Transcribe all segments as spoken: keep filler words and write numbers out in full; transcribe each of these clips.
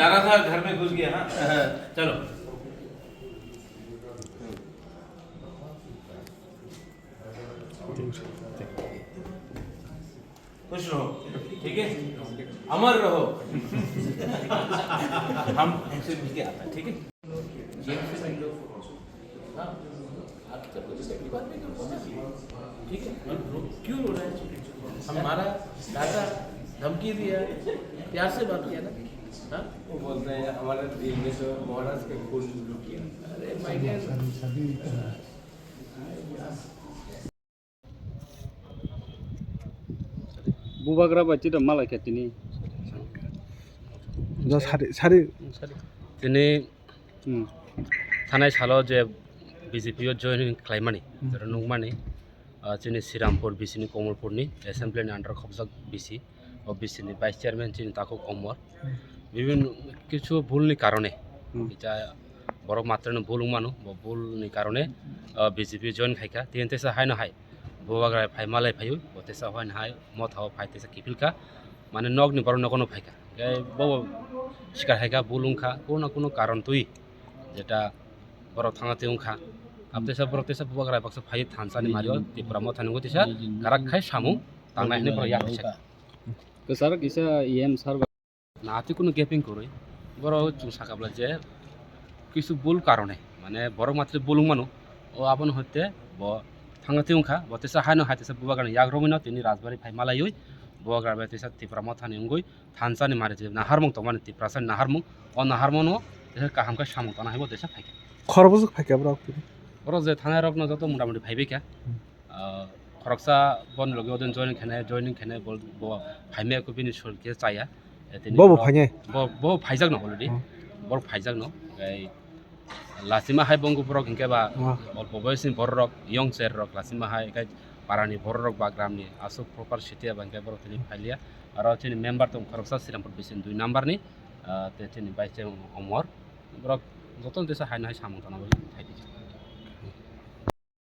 जा रहा था, घर में घुस गया ना। चलो। खुश रहो, ठीक है, अमर रहो। हम हमसे मिलके आता है, ठीक है। जेल से भी लोग, हाँ, आप जब मुझे सेफ्टी बात नहीं करते ना, ठीक है, हम रो-, क्यों रो रहे हैं? हमारा दादा धमकी दिया, प्यार से बात किया ना, हाँ? वो बोलते हैं, "हमारे दिल में तो महाराज के खून लुट गया।" अरे, my God। Bubagra bai twi da malai kha tini. Sari, sari. Tini, hmm, thanai salo je B J P o join khlaimani, hmm, nukmani, ah, chini Srirampur B C ni, Komolpur ni assembly ni under khobjak B C, o B C ni vice chairman chini Takhuk Omor. Bibin kichu bul ni karone, hmm, kisa borok matrano bul wng mano, bo bul ni karone, ah, B J P join khaikha. Tini tesa haino hai Bubagra phai malai phaiwi, bo tesa haino hai motha o phai tesa kiphilkha, mane nokni borok nogo no phaikha. Khe bo sikar haikha, bul wngkha, kuno na kuno karon twi jeta borok thangna twi wngkha. Abo tesa borok tesa Bubagra baksa phai thansa ni mario, Tipra motha ni wngwi tesa karak khai samung tangnai hinwi borok yak kisa. Kwcharo kisa E M sir bai. Na, twi kuno gaping kwrwi. Borok chwng sakha bwlai je kisu bul karone, mane borok matri bul wng mano. O abono hoite bo thangna twi wngkha, bo tesa haino hai tesa Bubagrani yak romwino tini Rajbari phai malaiwi Bubagra bai tesa Tipra mothani wngwi thansa ni mari je naharmung tongmani Tiprasa ni naharmung. O naharmung no tesa kaham khe samung tana hai bo tesa phaikha. Khorokbwswk phaikha borok tini? Borok je thanai rokno joto mota moti phaibaikha. Hmm. Ah, khoroksa boni logi odin joining khainai, joining khainai bo, bo phaimaya khe bini sul khe chaya. Eh, tini bo, bo borok phainai? Bo, bo phaijakno already. Hmm. Borok phaijakno. Tei lachima hai bo wngkha borok hinkhe ba, oh, olpo boyosni bororok, young cherrok lachima hai, hinkhe parani bororok ba gramni aswk proper city ba hinkhe borok tini phailiya. Aro chini member tong khoroksa Srirampur B C ni dui number ni, ah, tei chini vice chairman Omor. Borok jotono tesa haino hai samung tana bo thaidi.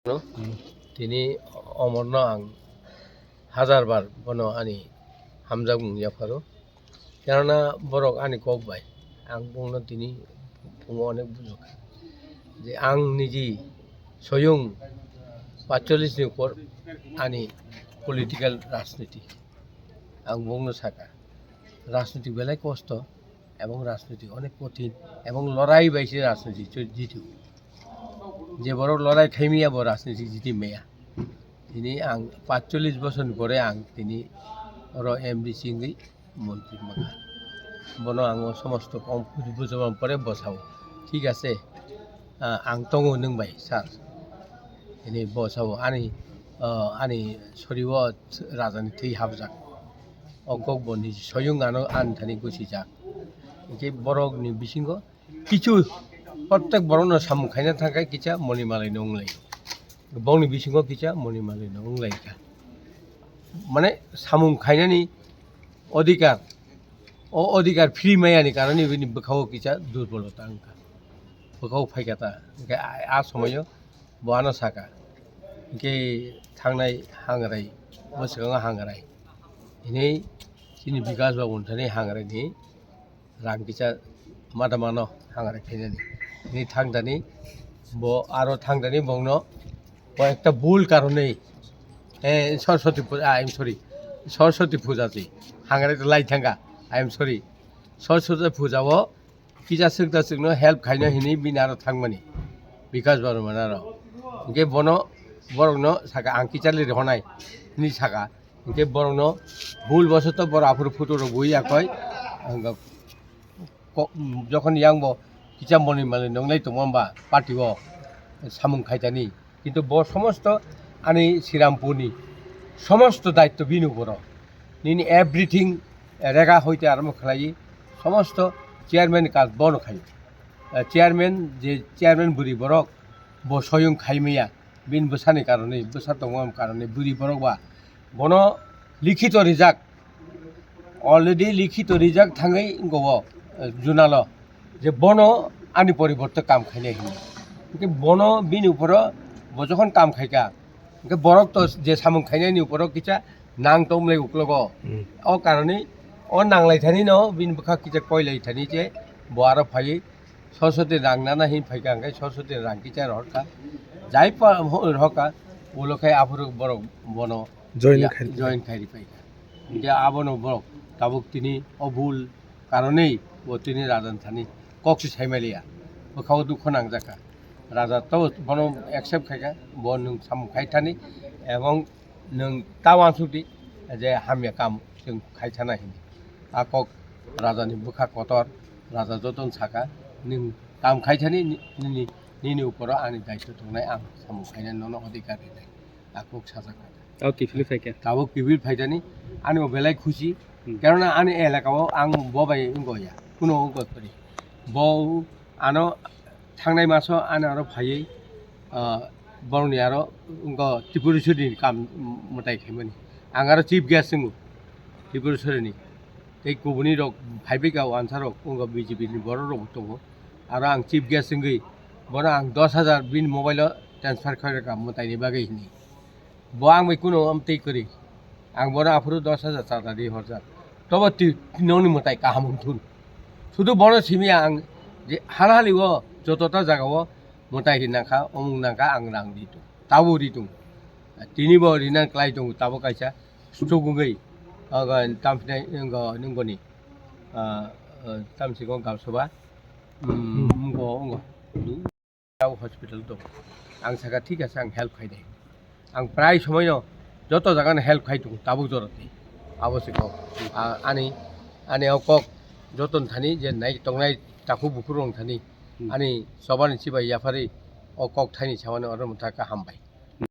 No? Hmm. Tini Omorno ang hajar bar bono ani hamjakmung yapharo. Kenana borok ani kok bai ang bongno tini phungo onek bujokha. Je ang niji soyung paitsollish ni upor ani political rajniti. Ang bongno saka. Rajniti belai kosto. Ebong rajniti onek kothin, ebong lorai bai se rajniti choli jiti. Je borok lorai khaimaya bo rajniti jiti maya. Tini ang paitsollish bosorni pore ang tini oro M D C wngwi montri mangkha. Bono ang o somosto kom buji bujomani pore bosao. Thik ase, ah, ang tongo nwng bai sir. Tini bosao ani, ah, ani soriwo rajani thwi hapjak. O kok bo ni soyung ano ani thani gusijak. Hinkhe borok ni bisingo kichu prottek borok no samung khaina thangkhe kisa moni malai no wnglai. Bongni bisingo kisa moni malai no wnglai kha. Mane samung khainani odhikar, o odhikar free maya ni karone bini bwkhao kisa durbolota wngkha. Bwkhao phaikha ta. Hinkhe a, a somoyo bo ano saka, hinkhe thangnai hangrai, bwskango hangrai hinwi chini Bikas babu thani hangrai ni rang kisa madamano hangrai khainani. Hinwi thangdani bo aro thangdani bongno bo ekta bul karonwi, eh, Saraswati puja, ah, I'm sorry, Saraswati puja si hangrai lai thangkha, I am sorry, Saraswati puja o kisa swk da swkno help khaina hinwi bini aro thangmani, Bikas Barman aro. Hinkhe bono, borokno saka, "Ang kisa le rihornai," hinwi saka. Hinkhe borokno bhul bosoto borok aphuru photo rok bui yakoi. Ang ko-, jokhon yang bo kisa moni mali nonglai tongma hwnba party o samung khaitani. Kintu bo somosto ani Srirampurni somosto daitto bini uporo. Nini everything rega hoite arombo khlai, somosto chairman ni kaj bono khai. Eh, chairman, je chairman bwrwi borok bo soyung khai maya, bini bwsani karone, bwsa tongma karone bwrwi borok ba bono likhito rijak. Already likhito rijak thangwi wngkha o, eh, junalo, je bono ani poriborte kam khainai hinwi. Hinkhe bono bini uporo bo jokhon kam khaikha, hinkhe borok to je samung khainani uporo kisa nang tongmlai uklogo. Hmm. O karone O nanglai thani no bini bwkha kisa koilai thani je bo aro phaiwi soroswti rang nana hin phaikha hwnkhe soroswti rang kisa rohorkha. Jai pa-, rohorkha ulo khai aphuru borok bono Join ya, khai. Join khai ri phaikha. Hwnkhe abono borok tabuk tini o bul karonwi bo tini raja ni thani kok se sai maliya. Bwkha o dukho nangjakha. Raja to bono accept khaikha, bo nwng samung khai thani ebong nwng ta uansuk di je hamya kam chwng khai thana hinwi. A kok raja ni bwkha kotor, raja joto no sakha, "Nwng kam khai thani ni-, nini, nini uporo ani daityo tongnai, ang samung khainani nono odhikar rinai." A kok sajak kha. Tabuk kiphilwi phaikha. Tabuk kiphilwi phaikha ni, ani bo belai khusi. Hmm. Karona ani elaka o ang bo bai wngkha ya, kuno wngkha kwrwi. Bo ano thangnai maso ani aro phaiwi, ah, borokni aro wngkha Tripureshwari ni kam mwtai khaimani. Ang aro chief guest wngo Tripureshwari ni. Tei kubuni rok phaibai kha o answer rok wngkha B J P ni borok rok bo tongo. Aro ang chief guest wngwi bono ang dos hajar bini mobile o transfer khairokha mwtaini bagwi hinwi. Bo ang bai kuno amtwi kwrwi. Ang bono aphuru dos hajar chada di horjak. Tobo twi nokni mwtai kaham wng thun. Sudu bono simi ang je hal hali o joto ta jaga o mwtai ri nangkha, omung nangkha ang rang di tung. Tabuk ri tung. Tini bo rinang klai tung, tabuk kaisa stroke wngwi. Ogo tamsinai wngkha nung boni. Ah, ah, tamsiko gabsoba. Hmm, wngkha, wngkha. Tau hospital dong. Ang saka thik ase, ang help khai de. Ang prai somoino joto jaga no help khai tongo, tabuk jora tei. Abo se kok. Ah, ani, ani o kok joto ni thani je nai tongnai takhuk bukhuk rok ni thani. Hmm. Ani soba ni chibai yaphari o kok thaini samani oro mwthaka hambai.